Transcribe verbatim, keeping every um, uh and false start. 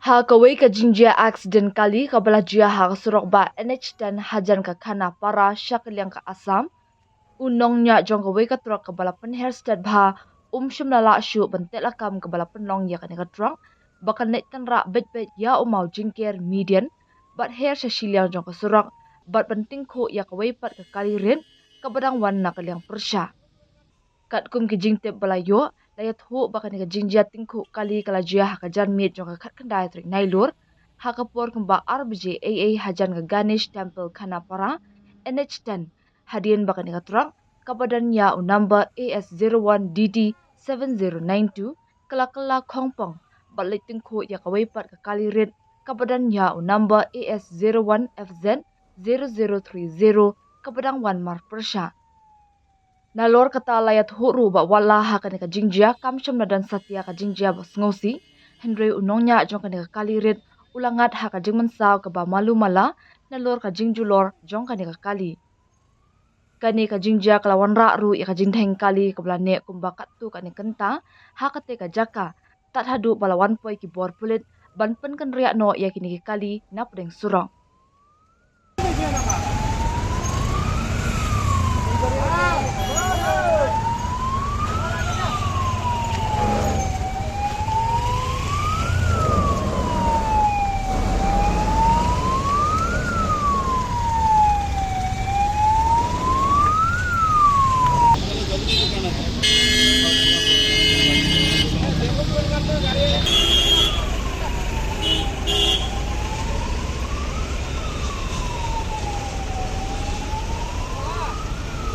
Ha kawei ka jingjia accident kali kaba la jia ha ka surok bah N H ten hajan ka Khanapara sha ka liang ka Assam, u nongñiah jong kawei ka truck kaba la pynher stet bha um shym la lah shuh ban teh lakam kaba la pynlong ïa kane ka truck, ba kan leit tynrah beit beit ïa u maw jingker median bad her sha shiliang jong ka surok bad ban tyngkhuh ïa kawei pat ka kali rit kaba dang wan na ka liang pyrshah. Katkum ki jingtip ba la ïoh, la ïathuh ba kane ka jingjia tyngkhuh kali ka la jia ha ka janmiet jong ka khatkhyndai tarik Nailur, ha ka por kumba ar baje eiei hajan ka Ganesh Temple Khanapara, N H ten, hadien ba kane ka truck kaba don ïa u number A S zero one D D seven zero nine two ka la kylla khongpong bad leit tyngkhuh ïa kawei pat ka kali rit kaba don ïa u number A S zero one F Z zero zero three zero kaba dang wan mar pyrshah. Nalor kata la ïathuh ruh ba wat la ha kane ka jingjia kam shym la don satia ka jingjia ba sngewsih, hynrei u nongñiah jong kane ka kali rit u la ngat ha ka jingmynsaw kaba malu mala nalor ka jingjulor jong kane ka kali. Kane ka jingjia ka la wanrah ruh ïa ka jingdheng kali kaba la neh kumba katto katne kynta ha katei ka jaka, tad haduh ba la wan poi ki bor pulit ban pynkynriah noh ïa kine ki kali na pdeng surok.